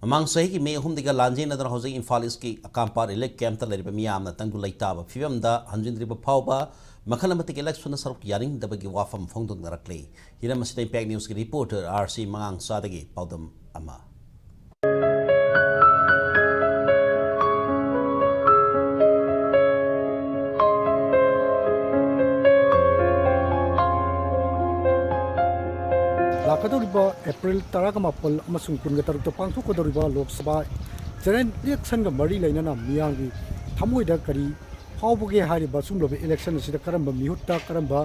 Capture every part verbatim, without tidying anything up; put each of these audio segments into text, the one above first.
ꯃꯃꯥꯡ ꯆꯍꯤꯒꯤ ꯃꯦ ꯑꯍꯨꯝꯗꯒꯤ ꯂꯥꯟꯖꯦꯟꯅꯗꯨꯅ ꯍꯧꯖꯤꯛ ꯏꯝꯐꯥꯜ ꯏꯁꯀꯤ ꯑꯀꯥꯝꯄꯥ ꯔꯤꯂꯤꯐ ꯀꯦꯝꯞꯇ ꯂꯩꯔꯤꯕ ꯃꯤꯌꯥꯝꯅ ꯇꯪꯗꯨ ꯂꯩꯇꯥꯕ ꯐꯤꯕꯝꯗ ꯍꯟꯖꯤꯟꯗ꯭ꯔꯤꯕ ꯐꯥꯎꯕ ꯃꯈꯜ ꯑꯃꯠꯇꯒꯤ ꯏꯂꯦꯛꯁꯟꯗ ꯁꯔꯨꯛ ꯌꯥꯅꯤꯡꯗꯕꯒꯤ ꯋꯥꯐꯝ ꯐꯣꯡꯗꯣꯛꯅꯔꯛꯂꯤ꯫ ꯍꯤꯔꯝ ꯑꯁꯤꯗ ꯏꯝꯄꯦꯛ ꯅ꯭ꯌꯨꯁꯀꯤ ꯔꯤꯄꯣꯔꯇꯔ ꯑꯥꯔ ꯁꯤ ꯃꯉꯥꯡꯆꯥꯗꯒꯤ ꯄꯥꯎꯗꯝ ꯑꯃ꯫ ꯂꯥꯛꯀꯗꯧꯔꯤꯕ ꯑꯦꯄ꯭ꯔꯤꯜ ꯇꯔꯥꯒ ꯃꯥꯄꯜ ꯑꯃꯁꯨꯡ ꯀꯨꯟꯒ ꯇꯔꯨꯛꯇ ꯄꯥꯡꯊꯣꯛꯀꯗꯧꯔꯤꯕ ꯂꯣꯛ ꯁꯚꯥ ꯖꯦꯅꯔꯦꯜ ꯏꯂꯦꯛꯁꯟꯒ ꯃꯔꯤ ꯂꯩꯅꯅ ꯃꯤꯌꯥꯝꯒꯤ ꯊꯃꯣꯏꯗ ꯀꯔꯤ ꯐꯥꯎꯕꯒꯦ ꯍꯥꯏꯔꯤꯕ ꯑꯁꯨꯝꯂꯕ ꯏꯂꯦꯛꯁꯟ ꯑꯁꯤꯗ ꯀꯔꯝꯕ ꯃꯤꯍꯨꯠꯇ ꯀꯔꯝꯕ,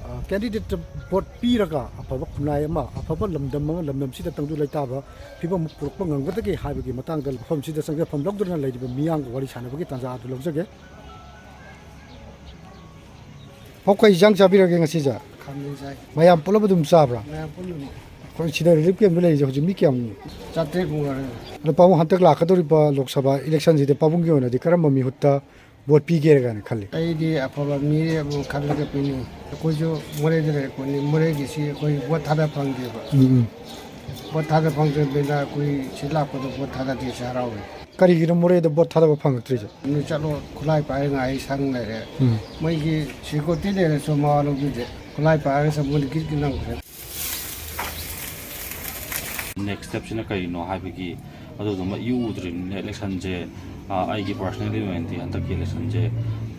ꯑ, ꯀꯦꯟꯗꯤꯗꯦꯠꯇ ꯚꯣꯠ ꯄꯤꯔꯒ ꯑꯐꯕ ꯈꯨꯟꯅꯥꯏ ꯑꯃ, ꯑꯐꯕ ꯂꯝꯗꯝ ꯑꯃ, ꯂꯝꯗꯝꯁꯤꯗ ꯇꯪꯗꯨ ꯂꯩꯇꯥꯕ ꯐꯤꯕꯝ ꯑꯃ ꯄꯨꯔꯛꯄ ꯉꯝꯒꯗꯒꯦ ꯍꯥꯏꯕꯒꯤ ꯃꯇꯥꯡꯗ ꯃꯐꯝꯁꯤꯗ ꯆꯪꯖꯐꯝ ꯂꯧꯗꯨꯅ ꯂꯩꯔꯤꯕ ꯃꯤꯌꯥꯝꯒ ꯋꯥꯔꯤ ꯁꯥꯟꯅꯕꯒꯤ ꯇꯥꯟꯖꯥ ꯑꯗꯨ ꯂꯧꯖꯒꯦ꯫ ꯄꯥꯎ ꯀꯩ ꯏꯟꯖꯥꯡ ꯆꯥꯕꯤꯔꯒꯦ ꯉꯁꯤꯁꯦ? ꯈꯥꯃꯦꯟ ꯆꯥꯏ꯫ ꯃꯌꯥꯝ ꯄꯨꯂꯞ ꯑꯗꯨꯝ ꯆꯥꯕ꯭ꯔꯥ? ꯃꯌꯥꯝ ꯄꯨꯟꯅ ꯑꯗꯨꯝ꯫ ꯑꯩꯈꯣꯏ ꯁꯤꯗ ꯔꯤꯂꯤꯐ ꯀꯦꯝꯞꯇ ꯂꯩꯔꯤꯁꯦ ꯍꯧꯖꯤꯛ ꯃꯤ ꯀꯌꯥꯃꯨꯛꯅꯣ? ꯆꯥꯇ꯭ꯔꯦꯠ ꯃꯨꯛ ꯉꯥꯏꯔꯦ꯫ ꯑꯗꯣ ꯄꯥꯕꯨꯡ, ꯍꯟꯗꯛ ꯂꯥꯛꯀꯗꯧꯔꯤꯕ ꯂꯣꯛ ꯁꯚꯥ ꯏꯂꯦꯛꯁꯟꯁꯤꯗ ꯄꯥꯕꯨꯡꯒꯤ ꯑꯣꯏꯅꯗꯤ ꯀꯔꯝꯕ ꯃꯤꯍꯨꯠꯇ ꯚꯣꯠ ꯄꯤꯒꯦꯔꯒꯅ ꯈꯜꯂꯤ? ꯑꯩꯗꯤ ꯑꯐꯕ ꯃꯤ ꯑꯃ ꯈꯜꯂꯒ ꯄꯤꯅꯤꯡꯉꯤ꯫ ꯑꯩꯈꯣꯏꯁꯨ ꯃꯣꯔꯦꯗ ꯂꯩꯔꯛꯄꯅꯤ, ꯃꯣꯔꯦꯒꯤꯁꯤ ꯑꯩꯈꯣꯏ ꯚꯣꯠ ꯊꯥꯗ ꯐꯪꯗꯦꯕ꯫ ꯎꯝ, ꯎꯝ꯫ ꯚꯣꯠ ꯊꯥꯗ ꯐꯪꯗ꯭ꯔꯕꯅꯤꯅ ꯑꯩꯈꯣꯏ ꯁꯤ ꯂꯥꯛꯄꯗ ꯚꯣꯠ ꯊꯥꯗꯗꯦꯁꯦ ꯍꯔꯥꯎꯋꯦ꯫ ꯀꯔꯤꯒꯤꯅꯣ ꯃꯣꯔꯦꯗ ꯚꯣꯠ ꯊꯥꯗꯕ ꯐꯪꯉꯛꯇ꯭ꯔꯤꯁꯦ? ꯅꯣꯏ ꯆꯠꯂꯣ, ꯈꯨꯠꯂꯥꯏ ꯄꯥꯏꯔ ꯉꯥꯏ ꯁꯪ ꯂꯩꯔꯦ꯫ ꯎꯝ꯫ ꯃꯣꯏꯒꯤ ꯁꯦꯀ꯭ꯌꯨꯔꯤꯇꯤ ꯂꯩꯔꯁꯨ ꯃꯋꯥ ꯂꯧꯕꯤꯗꯦ꯫ ꯈꯨꯠꯂꯥꯏ ꯄꯥꯏꯔꯒ ꯆꯪꯕꯗ ꯒꯤꯠ ꯒꯤꯠ ꯅꯝꯈ꯭ꯔꯦ꯫ ꯅꯦꯛꯁ ꯁ꯭ꯇꯦꯞꯁꯤꯅ ꯀꯔꯤꯅꯣ ꯍꯥꯏꯕꯒꯤ ꯑꯗꯨꯗꯨꯃ ꯏꯎ ꯎꯗ꯭ꯔꯤꯕꯅꯤꯅ ꯏꯂꯦꯛꯁꯟꯁꯦ, ꯑ, ꯑꯩꯒꯤ ꯄꯥꯔꯁꯣꯅꯦꯜꯂꯤ ꯑꯣꯏꯅꯗꯤ ꯍꯟꯗꯛꯀꯤ ꯏꯂꯦꯛꯁꯟꯁꯦ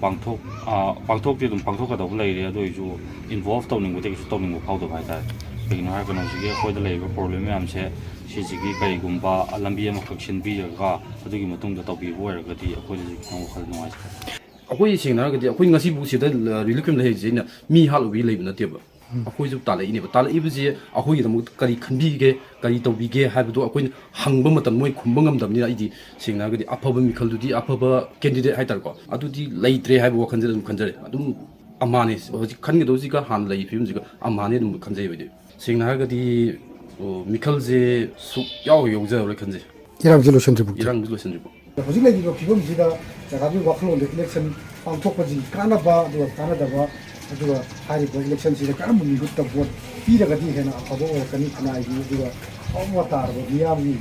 ꯄꯥꯡꯊꯣꯛ-, ꯑ, ꯄꯥꯡꯊꯣꯛꯇꯤ ꯑꯗꯨꯝ ꯄꯥꯡꯊꯣꯛꯀꯗꯧꯕ ꯂꯩꯔꯦ, ꯑꯗꯨ ꯑꯣꯏꯔꯁꯨ ꯏꯟꯚꯣꯜꯚ ꯇꯧꯅꯤꯡꯕꯗꯤ ꯀꯩꯁꯨ ꯇꯧꯅꯤꯡꯕ ꯐꯥꯎꯗꯕ ꯍꯥꯏꯇꯥꯔꯦ꯫ ꯀꯩꯒꯤꯅꯣ ꯍꯥꯏꯔꯒꯅ ꯍꯧꯖꯤꯛꯀꯤ ꯑꯩꯈꯣꯏꯗ ꯂꯩꯔꯤꯕ ꯄ꯭ꯔꯣꯕ꯭ꯂꯦꯝ ꯃꯌꯥꯝꯁꯦ ꯁꯤꯁꯤꯒꯤ ꯀꯔꯤꯒꯨꯝꯕ ꯂꯝꯕꯤ ꯑꯃꯈꯛ ꯁꯤꯟꯕꯤꯔꯒ ꯑꯗꯨꯒꯤ ꯃꯇꯨꯡꯗ ꯇꯧꯕꯤꯕ ꯑꯣꯏꯔꯒꯗꯤ ꯑꯩꯈꯣꯏꯗꯁꯨ ꯈꯤꯇꯪ ꯋꯥꯈꯜ ꯅꯨꯡꯉꯥꯏꯖꯩ꯫ ꯑꯩꯈꯣꯏ ꯁꯦꯡꯅ ꯍꯥꯏꯔꯒꯗꯤ ꯑꯩꯈꯣꯏ ꯉꯁꯤꯕꯨ ꯁꯤꯗ ꯔꯤꯂꯤꯐ ꯀꯦꯝꯞ ꯂꯩꯔꯤꯁꯦ ꯑꯩꯅ ꯃꯤ ꯍꯥꯠꯂꯨꯕꯒꯤ ꯂꯩꯕ ꯅꯠꯇꯦꯕ꯫ ꯎꯝ꯫ ꯑꯩꯈꯣꯏꯁꯨ ꯇꯥꯜꯂꯛꯏꯅꯦꯕ꯫ ꯇꯥꯜꯂꯛꯏꯕꯁꯦ ꯑꯩꯈꯣꯏꯒꯤꯗꯃꯛꯇ ꯀꯔꯤ ꯈꯟꯕꯤꯒꯦ, ꯀꯔꯤ ꯇꯧꯕꯤꯒꯦ ꯍꯥꯏꯕꯗꯣ ꯑꯩꯈꯣꯏꯅ ꯍꯪꯕ ꯃꯇꯝꯗ ꯃꯣꯏ ꯈꯨꯝꯕ ꯉꯝꯗꯕꯅꯤꯅ ꯑꯩꯗꯤ ꯁꯦꯡꯅ ꯍꯥꯏꯔꯒꯗꯤ ꯑꯐꯕ ꯃꯤꯈꯜꯗꯨꯗꯤ, ꯑꯐꯕ ꯀꯦꯟꯗꯤꯗꯦꯠ ꯍꯥꯏꯇꯥꯔꯦꯀꯣ, ꯑꯗꯨꯗꯤ ꯂꯩꯇ꯭ꯔꯦ ꯍꯥꯏꯕ ꯋꯥꯈꯜꯁꯤꯗ ꯑꯗꯨꯝ ꯈꯟꯖꯔꯦ꯫ ꯑꯗꯨꯝ ꯑꯝꯍꯥꯅꯤ ꯍꯧꯖꯤꯛ ꯈꯟꯒꯗꯧꯁꯤꯒ ꯍꯥꯟꯅ ꯂꯩꯔꯤ ꯐꯤꯕꯝꯁꯤꯒ ꯑꯝꯍꯥꯅꯤ ꯑꯗꯨꯝ ꯈꯟꯖꯩ ꯑꯩꯗꯤ꯫ ꯁꯦꯡꯅ ꯍꯥꯏꯔꯒꯗꯤ, ꯑꯣ, ꯃꯤꯈꯜꯁꯦ ꯁꯨꯛ ꯌꯥꯎ ꯌꯥꯎꯖꯔꯔꯣꯏ ꯈꯟꯖꯩ꯫ ꯏꯔꯥꯡꯁꯦ ꯂꯣꯏꯁꯤꯟꯗ꯭ꯔꯤꯕꯨꯛꯇꯤ꯫ ꯏꯔꯥꯡꯁꯦ ꯂꯣꯏꯁꯤꯟꯗ꯭ꯔꯤꯕꯨꯛ꯫ ꯍꯧꯖꯤꯛ ꯂꯩꯔꯤꯕ ꯐꯤꯕꯝꯁꯤꯗ ꯖꯒꯥꯗꯨꯒꯤ ꯋꯥꯈꯜꯂꯣꯟꯗ ꯏꯂꯦꯛꯁꯟ ꯄꯥꯡꯊꯣꯛꯄꯁꯤ ꯀꯥꯟꯅꯕ ꯑꯗꯨꯒ ꯀꯥꯟꯅꯗꯕ, ꯑꯗꯨꯒ ꯍꯥꯏꯔꯤꯕ ꯏꯂꯦꯛꯁꯟꯁꯤꯗ ꯀꯔꯝꯕ ꯃꯤꯍꯨꯠꯇ ꯚꯣꯠ ꯄꯤꯔꯒꯗꯤ ꯍꯦꯟꯅ ꯑꯐꯕ ꯑꯣꯏꯔꯛꯀꯅꯤ ꯈꯨꯟꯅꯥꯏꯒꯤ ꯑꯗꯨꯒ ꯑꯋꯥ ꯇꯥꯔꯕ ꯃꯤꯌꯥꯝꯒꯤ,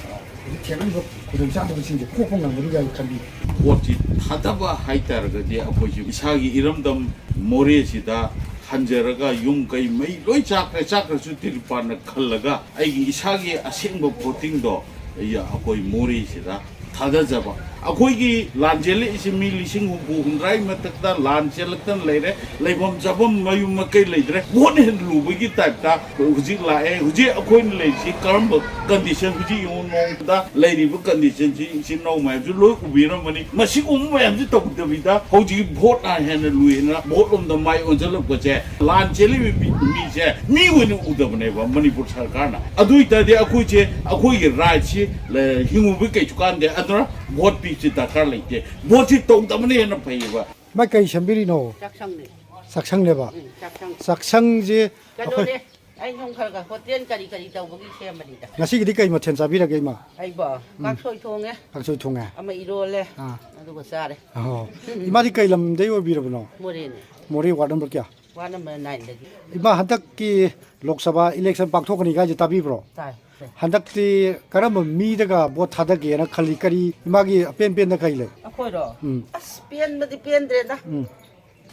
ꯑ, ꯍꯧꯖꯤꯛ ꯊꯦꯡꯅꯔꯤꯕ ꯈꯨꯗꯣꯡꯆꯥꯗꯕꯁꯤꯡꯁꯦ ꯀꯣꯛꯄ ꯉꯝꯒꯅꯤ ꯀꯥꯏꯅ ꯈꯜꯂꯤ꯫ ꯚꯣꯠꯁꯤ ꯊꯥꯗꯕ ꯍꯥꯏꯇꯥꯔꯒꯗꯤ ꯑꯩꯈꯣꯏꯁꯨ ꯏꯁꯥꯒꯤ ꯏꯔꯝꯗꯝ ꯃꯣꯔꯦꯁꯤꯗ ꯍꯟꯖꯔꯒ ꯌꯨꯝ ꯀꯩ ꯃꯩ ꯂꯣꯏ ꯆꯥꯛꯈ꯭ꯔꯦ, ꯆꯥꯛꯈ꯭ꯔꯁꯨ ꯇꯤꯔꯄꯥꯟꯅ ꯈꯜꯂꯒ ꯑꯩꯒꯤ ꯏꯁꯥꯒꯤ ꯑꯁꯦꯡꯕ ꯚꯣꯇꯤꯡꯗꯣ ꯑꯩ, ꯑꯩꯈꯣꯏ ꯃꯣꯔꯦꯁꯤꯗ ꯊꯥꯗꯖꯕ꯫ ꯑꯩꯈꯣꯏꯒꯤ ꯂꯥꯟ ꯆꯦꯜꯂꯛꯏꯁꯤ ꯃꯤ ꯂꯤꯁꯤꯡ ꯍꯨꯝꯐꯨ ꯍꯨꯝꯗ꯭ꯔꯥꯒꯤ ꯃꯊꯛꯇ ꯂꯥꯟ ꯆꯦꯜꯂꯛꯇꯅ ꯂꯩꯔꯦ, ꯂꯩꯐꯝ ꯆꯥꯐꯝ ꯃꯌꯨꯝ ꯃꯀꯩ ꯂꯩꯇ꯭ꯔꯦ, ꯚꯣꯠ ꯍꯦꯟꯅ ꯂꯨꯕꯒꯤ ꯇꯥꯏꯞꯇ ꯍꯧꯖꯤꯛ ꯂꯥꯛꯑꯦ꯫ ꯍꯧꯖꯤꯛ ꯑꯩꯈꯣꯏꯅ ꯂꯩꯔꯤꯁꯤ ꯀꯔꯝꯕ ꯀꯟꯗꯤꯁꯟ? ꯍꯧꯖꯤꯛ ꯌꯦꯡꯉꯨ, ꯅꯣꯡꯃꯗ ꯂꯩꯔꯤꯕ ꯀꯟꯗꯤꯁꯟꯁꯤ ꯏꯆꯤꯟ ꯏꯅꯥꯎ ꯃꯌꯥꯝꯁꯨ ꯂꯣꯏ ꯎꯕꯤꯔꯝꯃꯅꯤ꯫ ꯃꯁꯤꯒꯨꯝꯕ ꯃꯌꯥꯝꯁꯤ ꯇꯧꯗꯕꯤꯗ ꯍꯧꯖꯤꯛ ꯚꯣꯠꯅ ꯍꯦꯟꯅ ꯂꯨꯏꯅ ꯚꯣꯠ ꯂꯣꯝꯗ ꯃꯥꯏ ꯑꯣꯟꯁꯤꯜꯂꯛꯄꯁꯦ, ꯂꯥꯟ ꯆꯦꯜꯂꯤꯕ ꯃꯤ-, ꯃꯤꯁꯦ ꯃꯤ ꯑꯣꯏꯅ ꯎꯗꯕꯅꯦꯕ ꯃꯅꯤꯄꯨꯔ ꯁꯔꯀꯥꯔꯅ꯫ ꯑꯗꯨ ꯑꯣꯏꯇꯥꯔꯗꯤ ꯑꯩꯈꯣꯏꯁꯦ, ꯑꯩꯈꯣꯏꯒꯤ ꯔꯥꯏꯠꯁꯤ, ꯑ, ꯍꯤꯡꯉꯨꯕ ꯀꯩꯁꯨ ꯀꯥꯟꯗꯦ꯫ ꯑꯗꯨꯅ ꯚꯣꯠ ꯄꯤꯁꯤ ꯗꯔꯀꯥꯔ ꯂꯩꯇꯦ꯫ ꯚꯣꯠꯁꯤ ꯇꯧꯗꯕꯅ ꯍꯦꯟꯅ ꯐꯩꯌꯦꯕ꯫ ꯃꯥ ꯀꯩ ꯁꯦꯝꯕꯤꯔꯤꯅꯣ? ꯆꯥꯛꯁꯪꯅꯦ꯫ ꯆꯥꯛꯁꯪꯅꯦꯕ? ꯎꯝ, ꯆꯥꯛꯁꯪ꯫ ꯆꯥꯛꯁꯪꯁꯦ ꯑꯩꯈꯣꯏ ꯀꯩꯅꯣꯅꯦ, ꯑꯩ ꯁꯨꯝ ꯈꯔ ꯈꯔ ꯍꯣꯇꯦꯜ ꯀꯔꯤ ꯀꯔꯤ ꯇꯧꯕꯒꯤ ꯁꯦꯝꯕꯅꯤꯗ꯫ ꯉꯁꯤꯒꯤꯗꯤ ꯀꯩ ꯃꯊꯦꯜ ꯆꯥꯕꯤꯔꯒꯦ, ꯏꯃꯥ? ꯑꯩꯕꯣ? ꯎꯝ꯫ ꯀꯥꯡꯁꯣꯏ ꯊꯣꯡꯉꯦ꯫ ꯀꯥꯡꯁꯣꯏ ꯊꯣꯡꯉꯦ꯫ ꯑꯃ ꯏꯔꯣꯜꯂꯦ꯫ ꯑꯥ꯫ ꯑꯗꯨꯒ ꯆꯥꯔꯦ꯫ ꯑꯍꯣ꯫ ꯏꯃꯥꯗꯤ ꯀꯩ ꯂꯝꯗꯩ ꯑꯣꯏꯕꯤꯔꯕꯅꯣ? ꯃꯣꯔꯦꯅꯦ꯫ ꯃꯣꯔꯦ ꯋꯥꯔꯗ ꯅꯝꯕꯔ ꯀꯌꯥ? ꯋꯥꯔꯗ ꯅꯝꯕꯔ ꯅꯥꯏꯟꯗꯒꯤ꯫ ꯏꯃꯥ, ꯍꯟꯗꯛꯀꯤ ꯂꯣꯛ ꯁꯚꯥ ꯏꯂꯦꯛꯁꯟ ꯄꯥꯡꯊꯣꯛꯀꯅꯤ ꯍꯥꯏꯁꯦ ꯇꯥꯕꯤꯕ꯭ꯔꯣ? ꯇꯥꯏ꯫ ꯍꯟꯗꯛꯇꯤ ꯀꯔꯝꯕ ꯃꯤꯗꯒ ꯚꯣꯠ ꯊꯥꯗꯒꯦꯅ ꯈꯜꯂꯤ? ꯀꯔꯤ ꯏꯃꯥꯒꯤ ꯑꯄꯦꯟ ꯄꯦꯟꯗ ꯀꯔꯤ ꯂꯩ? ꯑꯩꯈꯣꯏꯔꯣ? ꯎꯝ꯫ ꯑꯁ, ꯄꯦꯟꯕꯗꯤ ꯄꯦꯟꯗ꯭ꯔꯦꯗ꯫ ꯎꯝ꯫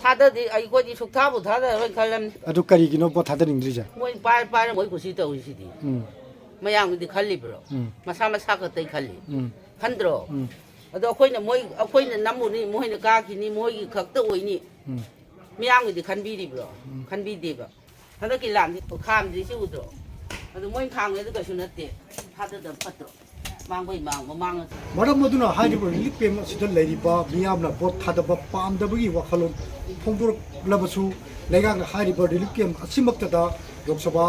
ꯊꯥꯗꯗꯤ, ꯑꯩꯈꯣꯏꯗꯤ ꯁꯨꯛꯊꯥꯕꯨ ꯊꯥꯗꯔꯔꯣꯏ ꯈꯜꯂꯝꯅꯤ꯫ ꯑꯗꯨ ꯀꯔꯤꯒꯤꯅꯣ ꯚꯣꯠ ꯊꯥꯗꯅꯤꯡꯗ꯭ꯔꯤꯁꯦ? ꯃꯣꯏ ꯄꯥꯏ ꯄꯥꯏꯔ ꯃꯣꯏ ꯀꯨꯁꯤ ꯇꯧꯔꯤꯁꯤꯗꯤ꯫ ꯎꯝ꯫ ꯃꯌꯥꯝꯒꯤꯗꯤ ꯈꯜꯂꯤꯕ꯭ꯔꯣ? ꯎꯝ꯫ ꯃꯁꯥ ꯃꯁꯥ ꯈꯛꯇꯩ ꯈꯜꯂꯤ꯫ ꯎꯝ꯫ ꯈꯟꯗ꯭ꯔꯣ? ꯎꯝ꯫ ꯑꯗꯣ ꯑꯩꯈꯣꯏꯅ ꯃꯣꯏ, ꯑꯩꯈꯣꯏꯅ ꯅꯝꯃꯨꯅꯤ, ꯃꯣꯏꯅ ꯀꯥꯈꯤꯅꯤ, ꯃꯣꯏꯒꯤ ꯈꯛꯇ ꯑꯣꯏꯅꯤ꯫ ꯎꯝ꯫ ꯃꯤꯌꯥꯝꯒꯤꯗꯤ ꯈꯟꯕꯤꯔꯤꯕ꯭ꯔꯣ? ꯎꯝ꯫ ꯈꯟꯕꯤꯗꯦꯕ꯫ ꯍꯟꯗꯛꯀꯤ ꯂꯥꯟꯗꯤ ꯈꯥꯝꯗ꯭ꯔꯤꯁꯤ ꯎꯗ꯭ꯔꯣ? ꯑꯗꯨ ꯃꯣꯏ ꯈꯥꯝꯃꯦ, ꯑꯗꯨ ꯀꯩꯁꯨ ꯅꯠꯇꯦ꯫ ꯊꯥꯗꯗꯕ ꯐꯠꯇ꯭ꯔꯣ? ꯃꯥꯡꯕꯩ ꯃꯥꯡꯕ, ꯃꯥꯡꯉꯁꯨ꯫ ꯃꯔꯝ ꯑꯗꯨꯅ ꯍꯥꯏꯔꯤꯕ ꯔꯤꯂꯤꯐ ꯀꯦꯝꯞ ꯑꯁꯤꯗ ꯂꯩꯔꯤꯕ ꯃꯤꯌꯥꯝꯅ ꯚꯣꯠ ꯊꯥꯗꯕ ꯄꯥꯝꯗꯕꯒꯤ ꯋꯥꯈꯜꯂꯣꯟ ꯐꯣꯡꯗꯣꯔꯛꯂꯕꯁꯨ, ꯂꯩꯉꯥꯛꯅ ꯍꯥꯏꯔꯤꯕ relief camp ꯑꯁꯤꯃꯛꯇꯗ Lok Sabha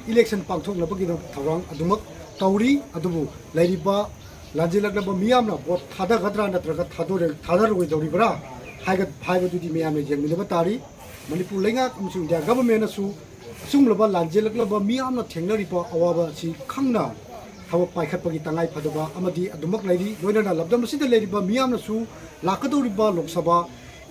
election ꯄꯥꯡꯊꯣꯛꯅꯕꯒꯤꯗꯃꯛ ꯊꯧꯔꯥꯡ ꯑꯗꯨꯃꯛ ꯇꯧꯔꯤ꯫ ꯑꯗꯨꯕꯨ ꯂꯩꯔꯤꯕ ꯂꯥꯟꯖꯦꯜꯂꯛꯂꯕ ꯃꯤꯌꯥꯝꯅ ꯚꯣꯠ ꯊꯥꯗꯒꯗ꯭ꯔꯥ ꯅꯠꯇ꯭ꯔꯒ ꯊꯥꯗꯣꯔꯦ-, ꯊꯥꯗꯔꯣꯏꯗꯧꯔꯤꯕ꯭ꯔꯥ ꯍꯥꯏꯒ-, ꯍꯥꯏꯕꯗꯨꯗꯤ ꯃꯤꯌꯥꯝꯅ ꯌꯦꯡꯃꯤꯟꯅꯕ ꯇꯥꯔꯤ꯫ ꯃꯅꯤꯄꯨꯔ ꯂꯩꯉꯥꯛ ꯑꯃꯁꯨꯡ ꯏꯟꯗꯤꯌꯥ ꯒꯚꯔꯟꯃꯦꯟꯠꯅꯁꯨ ꯑꯁꯤꯒꯨꯝꯂꯕ ꯂꯥꯟꯖꯦꯜꯂꯛꯂꯕ ꯃꯤꯌꯥꯝꯅ ꯊꯦꯡꯅꯔꯤꯕ ꯑꯋꯥꯕ ꯑꯁꯤ ꯈꯪꯅ ꯊꯕꯛ ꯄꯥꯏꯈꯠꯄꯒꯤ ꯇꯉꯥꯏ ꯐꯗꯕ ꯑꯃꯗꯤ ꯑꯗꯨꯃꯛ ꯂꯩꯔꯤ꯫ ꯂꯣꯏꯅꯅ ꯂꯝꯗꯝ ꯑꯁꯤꯗ ꯂꯩꯔꯤꯕ ꯃꯤꯌꯥꯝꯅꯁꯨ ꯂꯥꯛꯀꯗꯧꯔꯤꯕ ꯂꯣꯛ ꯁꯚꯥ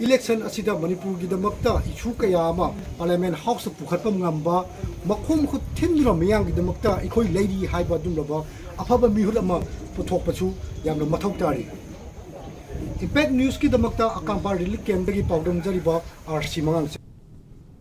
Election ꯑꯁꯤꯗ ꯃꯅꯤꯄꯨꯔꯒꯤꯗꯃꯛꯇ issue ꯀꯌꯥ ꯑꯃ Parliament House ꯇ ꯄꯨꯈꯠꯄ ꯉꯝꯕ, ꯃꯈꯣꯡ ꯃꯈꯨꯠ ꯊꯤꯟꯗꯨꯅ ꯃꯤꯌꯥꯝꯒꯤꯗꯃꯛꯇ ꯑꯩꯈꯣꯏ ꯂꯩꯔꯤ ꯍꯥꯏꯕ ꯑꯗꯨꯒꯨꯝꯂꯕ ꯑꯐꯕ ꯃꯤꯍꯨꯠ ꯑꯃ ꯄꯨꯊꯣꯛꯄꯁꯨ ꯌꯥꯝꯅ ꯃꯊꯧ ꯇꯥꯔꯤ꯫ Impact News ꯀꯤꯗꯃꯛꯇ ꯑꯀꯥꯝꯄꯥ relief camp ꯇꯒꯤ ꯄꯥꯎꯗꯝꯖꯔꯤꯕ ꯑꯥꯔ ꯁꯤ ꯃꯉꯥꯡ꯫